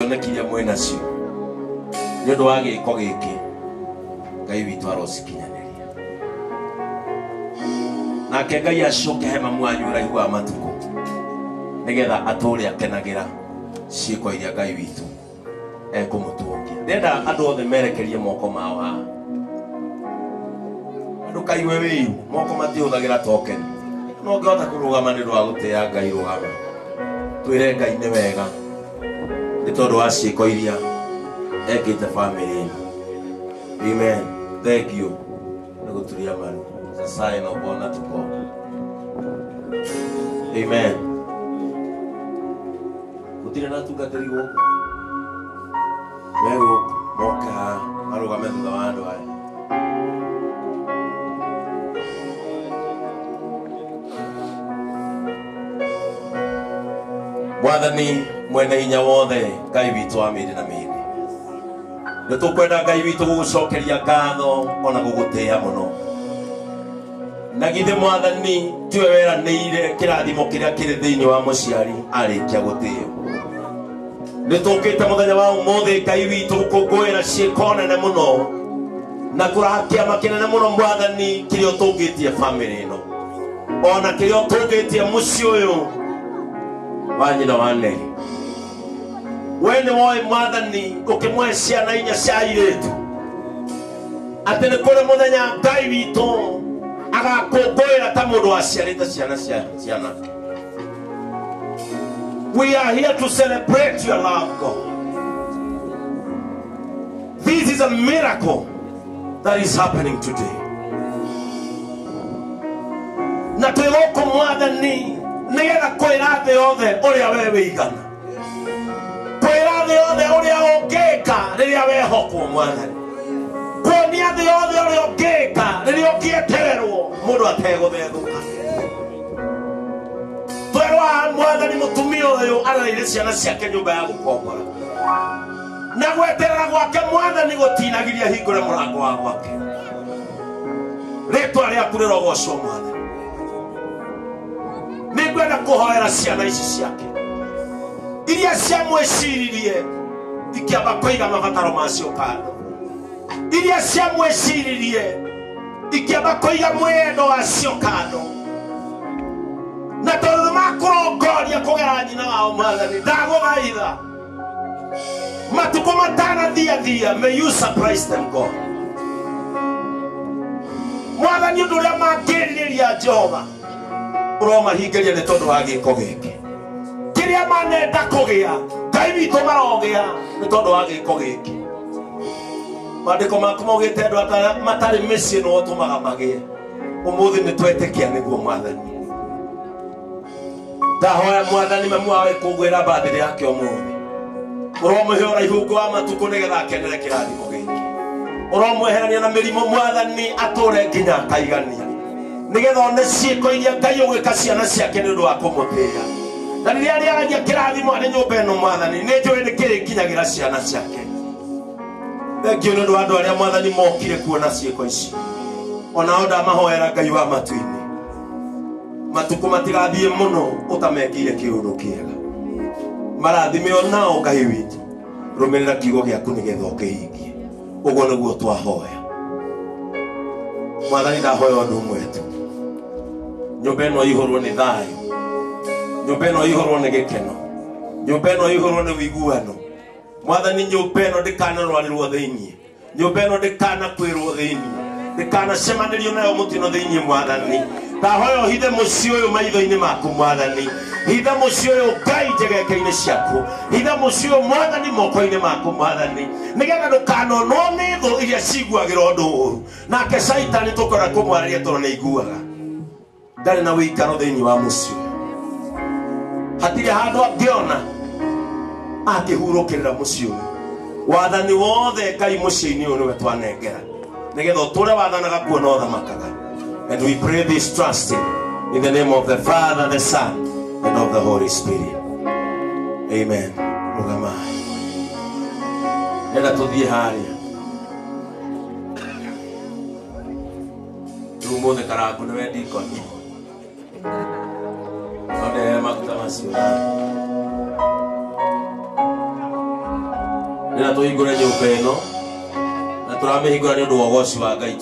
cioneki iria mwĩ nacio nĩ ũndũ wa gĩko gĩkĩ Ngai witũ arocikinyanĩria. Nake Ngai acoke he mamu wanyu ũraihu wa matukũ nĩgetha atũre akenagĩra ciĩko iria Ngai witũ ekũmũtũngia. Ndĩrenda andũ othe merekerie moko mao haha. Andũ kaigue wĩiru, moko matihũthagĩra token. No ũngĩhota kũrũgama nĩ ũndũ wa gũtĩĩa Ngai, rũgama. Twĩre Ngai nĩ wega nĩ tondũ wa ciĩko iria ekĩte bamĩrĩ ĩno. Amen. Thank you. Nĩ gũturia maru. It's a sign of honor to God. Amen. Gũtirĩ na atungatĩri gũkũ. Me gũkũ moke haha marũgame thutha wa andũ aya. Mwathani mwene hinya wothe Ngai witũ wa mĩĩrĩ na mĩĩrĩ, nĩ tũkwenda Ngai witũ gũgũcokeria ngatho ona gũgũtĩĩa mũno. Na githĩ Mwathani tiwe weranĩire kĩrathimo kĩrĩa kĩrĩ thĩinĩ wa mũciari arĩkia gũtĩĩo. Nĩ tũkĩte mũthenya wa ũmũthĩ Ngai witũ gũkũngũĩra ciĩko nene mũno na kũraha kĩama kĩnene mũno Mwathani kĩrĩa ũtũngĩtie bamĩrĩ ĩno ona kĩrĩa ũtũngĩtie mũciĩ ũyũ wa nyina wa Neri. We nĩ woĩ Mwathani ũkĩmũhe ciana inya cia airĩtu atĩ nĩ kũrĩ mũthenya Ngai witũ agakũngũĩra ta mũndũ waciarĩte ciana cia ciana. We are here to celebrate your love, God. This is a miracle that is happening today. Na twĩ gũkũ Mwathani nĩgetha kwĩra thĩ yothe ũrĩa we wĩigana, kwĩra thĩ yothe ũrĩa ũngĩka rĩrĩa wehokwo Mwathani, kuonia thĩ yothe ũrĩa ũngĩka rĩrĩa ũngĩetererwo mũndũ ategũthethũka. Twerwo haha Mwathani mũtumia ũyũ arereire ciana ciake nyũmba ya gũkombora na gweterera gwake Mwathani gũtinagiria hingũre mũrango wa gwake. Rĩtwa rĩaku rĩrogocwo Mwathani. Nĩngwenda kũhoera ciana ici ciake iria ciamwĩciririe ikĩamba kũiga mabataro macio kando, iria ciamwĩciririe ikĩamba kũiga mwĩyendo wacio kando, na tondũ nĩmakũrongoria kũgera nyina wao Mwathani, ndagũthaitha matukũ matanathiathia, may you surprise them, God. Mwathani ũndũ ũrĩa mangĩrirĩria Jehova ũromahingĩria nĩ tondũ wa gĩko gĩkĩ kĩrĩa manenda kũgĩa Ngai witũ marogĩa nĩ tondũ wa gĩko gĩkĩ. Maandĩko maku maugĩte andũ matarĩ mĩciĩ nĩwe ũtũmaga magĩe. Ũmũthĩ nĩ twetĩkia nĩguo Mwathani. Ndahoya Mwathani mamu wawe kũngwĩra birthday yake ũmũthĩ, ũromũhe ũraihu wa matukũ nĩgetha akenere kĩrathimo gĩkĩ, ũromweherania na mĩrimũ Mwathani atũre nginya akaigania nĩgetha one ciĩko iria Ngai ũgwĩka ciana ciake nĩ ũndũ wa kũmũtĩĩa. Na rĩrĩa rĩaragia kĩrathimo arĩ nyũmba ĩno Mwathani, nĩ njũĩ nĩ kĩrĩkinyagĩra ciana ciake. Thengiũ nĩ ũndũ wa andũ arĩa Mwathani mokire kuona ciĩko ici, onao ndamahoera Ngai wa matu-inĩ matukũ matigathiĩ mũno ũtamekĩire kĩũndũ kĩega. Marathime onao Ngai witũ, rũmĩrĩra kiugo gĩaku nĩgetha ũkĩhingie. Ũguo nĩguo twahoya Mwathani. Ndahoya ũndũ ũmwe tu, nyũmba ĩno ĩihũrwo nĩ thayũ, nyũmba ĩno ĩihũrwo nĩ gĩkeno, nyũmba ĩno ĩihũrwo nĩ ũiguano Mwathani. Nyũmba ĩno ndĩkanarwarĩrwo thĩinĩ, nyũmba ĩno ndĩkanakwĩrwo thĩinĩ, ndĩkanacemanĩrio nayo mũtino thĩinĩ Mwathani. Ndahoya ũhithe mũciĩ ũyũ maitho-inĩ maku Mwathani, hitha mũciĩ ũyũ Ngai njegeke-inĩ ciaku, hitha mũciĩ ũyũ Mwathani moko-inĩ maku Mwathani, nĩgetha ndũkanonwo nĩ thũ iria ciguagĩra ũndũ ũru. Nake Caitani tũkora kũmwarĩria tondũ nĩ aiguaga ndarĩ na wĩikaro thĩinĩ wa mũciĩ ũyũ, hatirĩ handũ angĩona akĩhurũkĩrĩra mũciĩ ũyũ. Wathani wothe Ngai mũciĩ-inĩ ũyũ nĩwe twanengera nĩgetha ũtũre wathanaga kuo na ũthamakaga. And we pray this trusting in the name of the Father, the Son, and of the Holy Spirit. Amen. Rũgamai, enda tũthiĩ harĩa rĩu. Ũmũthĩ karangu nĩwe ndikoni, no ndehere maguta macio nawe. Ndĩna tũhingũre nyũmba ĩno na tũramĩhingũra nĩ ũndũ wa ũgoci wa Ngai.